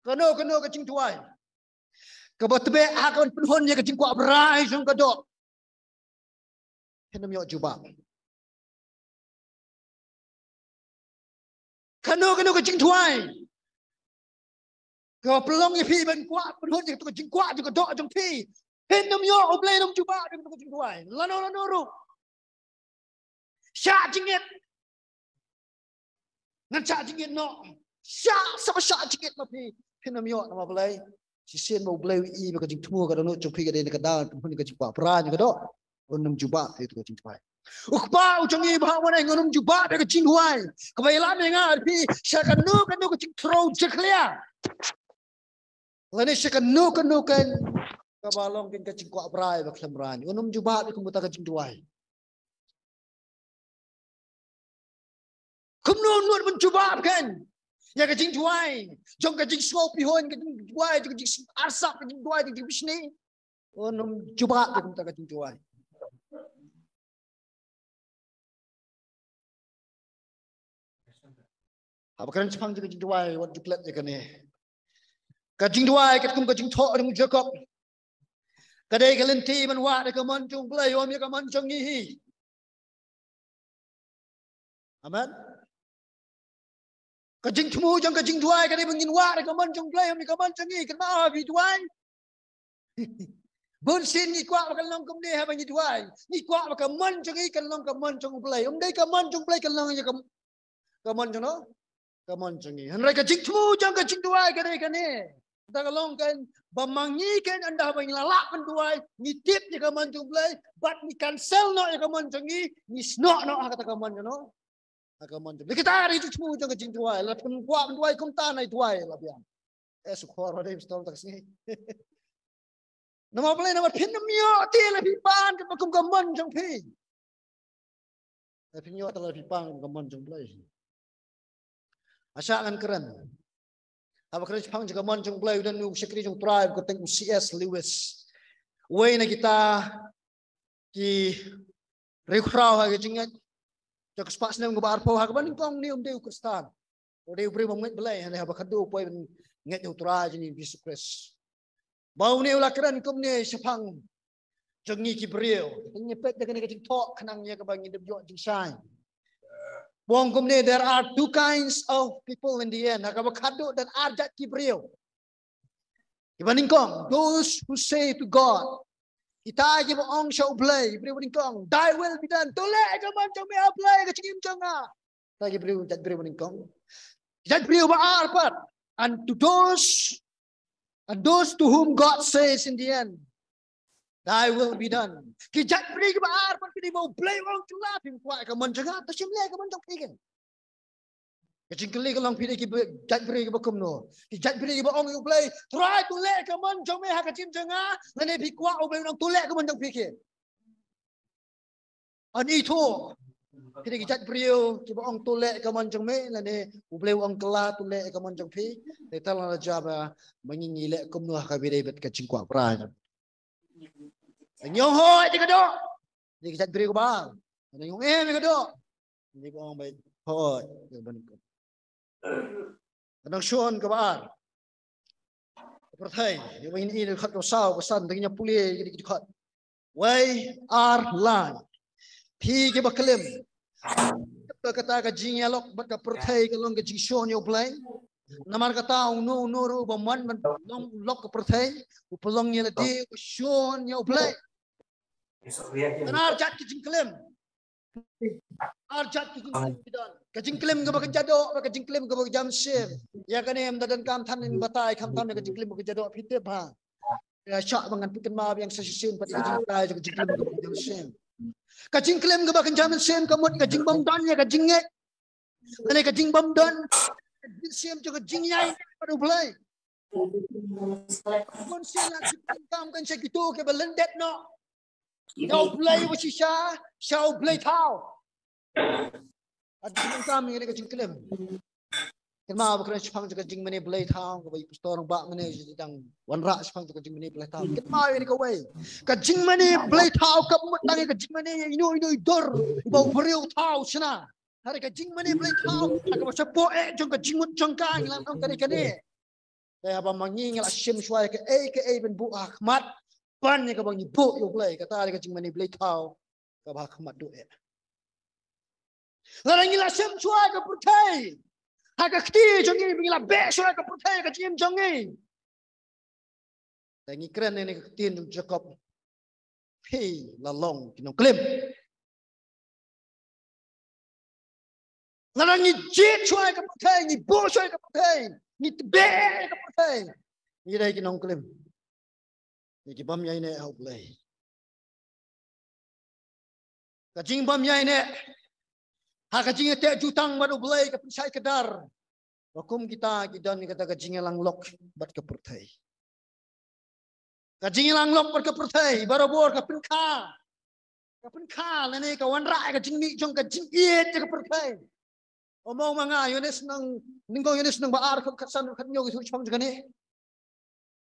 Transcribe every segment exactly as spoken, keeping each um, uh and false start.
Kano kano ka jingduwai kaba tbeh ha ka ban pynhun ïa ka jingkwah brai jong ka doh, phin ym ïoh jubab. Kano kano ka jingduwai kaba pynlong ïa phi ban kwah pynhun ïa ka jingkwah jong ka doh jong phi, phin ym ïoh, U Blei un ym jubab ïa ka jingduwai. Lano lano ruh. Shah jingit. Ngan shah jingit noh. Shah, sa ba shah jingit ma phi, phin ym ïoh namar balei? Shisien ba U Blei u i ba ka jingthmu ka dohnud jong phi ka dei na ka daw pynhun ka jingkwah brai jong ka doh, un ym jubab ïa ka jingduwai. U Kpa u jong ngi ba ha bneng un ym jubab ïa ka jingduwai kaba ïalam ïa nga ïa phi sha kano kano ka jingthmu jakhlia. Lane sha kano kano ka, kaba long ka jingkwah brai ba khlem brai, un ym jubab ïa ka mut ka jingduwai. Kumno un mut ban jubab ïa ka jingduwai jong ka jingsngewpihun, ka jingduwai jong ka jingsarsap, ka jingduwai jong ka jingbishni? Un ym jubab ïa ka mut ka jingduwai. Haba kren shaphang ka jingduwai, wat ju klet ïa kane. Ka jingduwai katkum ka jingthoh jong u Jakob, ka dei ka lynti ban wad ïa ka mon jong U Blei, ym ïa ka mon jong ngi hi. Amen. Ka jingthmu jong ka jingduwai ka dei ba ngin wad ïa ka mon jong U Blei, ym ïa ka mon jong ngi. Kynmaw, haba phi duwai, bun sien ngi kwah ba kan long kumne haba ngi duwai. Ngi kwah ba ka mon jong ngi kan long ka mon jong U Blei. Ym dei ka mon jong U Blei kan long ïa ka, ka mon jong no? Ka mon jong ngi. Hynrei ka jingthmu jong ka jingduwai ka dei kane. Kata ka long kan, ba ma ngi kan, ynda ba ngi la lah ban duwai, ngi tip ïa ka mon jong U Blei, bad ngi cancel noh ïa ka mon jong ngi, ngi snoh noh ha kata ka mon jong no? Ha ka mon jong U Blei. Kita ka dei ka jingthmu jong ka jingduwai. La pynkwah ban duwai kumta, nai duwai la biang. Eh, shu khor, dei pistol tak sngi. Namar balei? Namar phin ym ïoh te la phi pan katba kum ka mon jong phi. La phin ïoh te la phi pan katba kum ka mon jong U Blei. Asa ngan kren. Haba kren shaphang jong ka mon jong U Blei, u don u shakri jong U Trai ba kyrteng u C S Lewis. Uwei na kita ki riewkhraw ha ka jingngeit jong ka spah snem kaba arphew ha kaba nyngkong, une um dei u Khristan. U dei u briew bym ngeit Blei, hynrei haba khadduh u poi ban ngeit ha U Trai jong ngi Jisu Khrist. Ba une u la kren kumne shaphang jong ngi ki briew. Ngi peit da kane ka jingthoh khnang ïa kaba ngin ïoh jingshai. U ong kumne, there are two kinds of people in the end. Ha kaba khadduh don ar jait ki briew. Kiba nyngkong, those who say to God, kita kiba ong sha U Blei, briew ba nyngkong, "Thy will be done." To leh ïa ka mon jong me, A Blei, ha ka jingim jong nga. Kita ki briew, jait briew ba nyngkong. Jait briew ba ar pat, and to those, and those to whom God says in the end, "Thy will be done." Ki jait briew kiba ar pat ki dei ba U Blei u ong, "Kylla, phim kwah ïa ka mon jong nga, to shim leh ïa ka mon jong phi." Ka jingkylli ka long, phi dei ki jait briew kiba kumno? Ki jait briew kiba ong ïa U Blei, "Trai, to leh ïa ka mon jong me ha ka jingim jong nga," lane phi kwah U Blei u ong, "To leh ïa ka mon jong phi," ki? Ani to. Phi dei ki jait briew kiba ong, "To leh ïa ka mon jong me," lane U Blei u ong, "Kylla, to leh ïa ka mon jong phi." Te tang la jia ba ma ngi ngi leh kumno ha kaba ïadei bad ka jingkwah brai. Ngi ong hooid ïa ka doh, ngi ki jait briew kaba ar. Ngi ong em ïa ka doh, ngi ong beit hooid ïa ka doh. Ka nongshun kaba ar. Ka pyrthei, ïa ba ngin i na ka dkhot kaba saw, kaba san, te ngin ïa pule ïa ka dkhot. Wei, ar, lai. Phi kiba klim. Ba kata ka jingïalok bad ka pyrthei ka long ka jingshun ïa U Blei. Namar kata uno uno ruh uba mon ban long u lok ka pyrthei, u pynlong ïa lade uba shun ïa U Blei. Ar jait ki jingklim. Ar jait ki jingklim ki don. Ka jingklim kaba kynja doh, ka jingklim kaba kynja mynsiem. Ïa kane ym da donkam than ngin batai, khamtam ïa ka jingklim kaba kynja doh, phi tip ha. Ïa, shah ba ngan pynkynmaw biang sa shisien pat ïa ka jingbatai jong ka jingklim kaba kynja mynsiem. Ka jingklim kaba kynja mynsiem ka mut ka jingbymdon ïa ka jingngeit. Lane ka jingbymdon ka mynsiem jong ka jingïaid bad U Blei. Bun sien la jingklim kam kan sha kito kiba lyndet noh. Ïa U Blei uba shisha, sha U Blei thaw. Ka jingklim kam ïa ka jingklim. Kynmaw ba kren shaphang ka jingmane blei thaw, kaba i pastor ba mane dang wanrah shaphang ka jingmane blei thaw. Kynmaw ïa kawei. Ka jingmane blei thaw kam mut tang ïa ka jingmane ïa ino ino i dur iba u briew thaw shna. Hynrei ka jingmane blei thaw, kaba shapoh eh jong ka jingmut jong ka ngi la ong kane kane. Te haba ma ngi ngi la shim shuwa ïa kaei kaei ban buh ha khmat, ban ïa kaba ngi buh ïa U Blei, kata ka jingmane blei thaw kaba ha khmat duh eh. Lada ngi la shim shuwa ïa ka pyrthei ha ka kti jong ngi, ngi la beh shuwa ïa ka pyrthei ha ka jingim jong ngi. Te ngi kren ïa kane ka ktien jong Jakob, phi la long ki nongklim. Lada ngi jied shuwa ïa ka pyrthei, ngi buh shuwa ïa ka pyrthei, ngi tbeh ïa ka pyrthei, ngi dei ki nongklim. Ngi ki bym ïaineh ha U Blei. Ka jingbym ïaineh ha ka jingïateh jutang bad U Blei ka pynshai kdar. Ba kum kita ki don ïa kata ka jingïalang lok bad ka pyrthei. Ka jingïalang lok bad ka pyrthei barabor ka pynkha. Ka pynkha lane ka wanrah ïa ka jingmih jong ka jingïeit ïa ka pyrthei. Ong ma nga, Ïoannis nang, nyngkong Ïoannis nang ba ar, khatsan, khathynñiew, ki shong jong kane.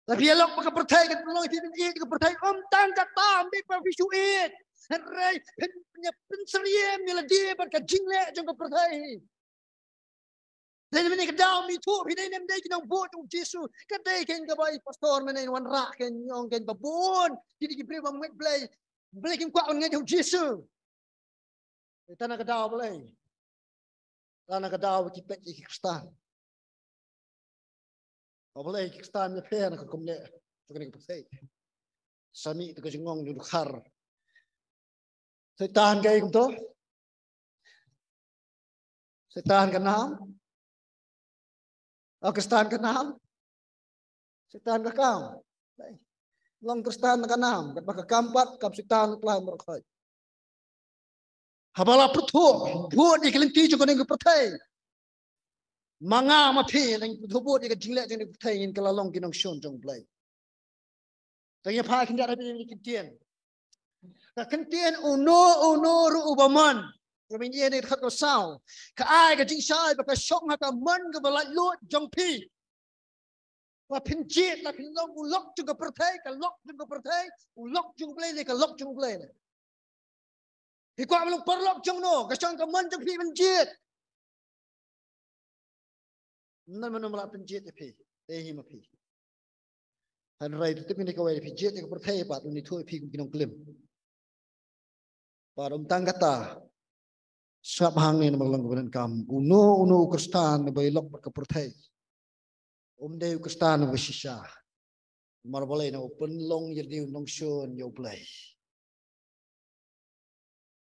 Lada phi ïalok bad ka pyrthei, kan pynlong ïa phi ban ïeit ïa ka pyrthei. Ym tang kata, ym dei ba phi shu ïeit, hynrei phin, phin ïa pynsyriem ïa lade bad ka jingleh jong ka pyrthei. Dei mynne ka daw me ithuh phi dei ne ym dei ki nongbud jong U Jisu. Ka dei kein kaba i pastor mynne in wanrah kein, in ong kein ba bun ki dei ki briew bym ngeit Blei. Blei kim kwah ban ngeit ha U Jisu. Te tang na ka daw balei? Tang na ka daw ba ki peit ïa ki Khristan. Ba balei ki Khristan ïapher na ka kumne jong kane ka pyrthei. Sa mih te ka jingong jong u dkhar. Soitan kaei kumto? Soitan ka nam? O Khristan ka nam? Soitan ka kam. Long Khristan ka nam, katba ka kam pat kam Soitan, Trai Mawryngkneng. Haba la pyrthuh bud ïa ki lynti jong kane ka pyrthei, ma nga ma phi, lada ngi pyrthuh bud ïa ka jingleh jong kane ka pyrthei, ngin kylla long ki nongshun jong U Blei. Te ngi phai khyndiat ha kine ki ktien. Ka ktien uno uno ruh uba mon. Ka mynta ne ka dkhot kaba saw ka ai ka jingshai ba ka shong ha ka mon kaba laitluid jong phi. Ba phin jied, la phin long u lok jong ka pyrthei, ka lok jong ka pyrthei, u lok jong U Blei ne ka lok jong U Blei ne. Phi kwah ban long paralok jong no? Ka shong ka mon jong phi ban jied. Mano mano ba lah pynjied ïa phi, te hi ma phi. Hynrei te tip ïa kawei, phi jied ïa ka pyrthei pat, un ithuh ïa phi kum ki nongklim. Bad ym tang kata, sngap hangne namar long kaba donkam, uno uno u Khristan uba ïalok bad ka pyrthei, um dei u Khristan uba shisha. Namar balei? Namar u pynlong ïa lade u nongshun ïa U Blei.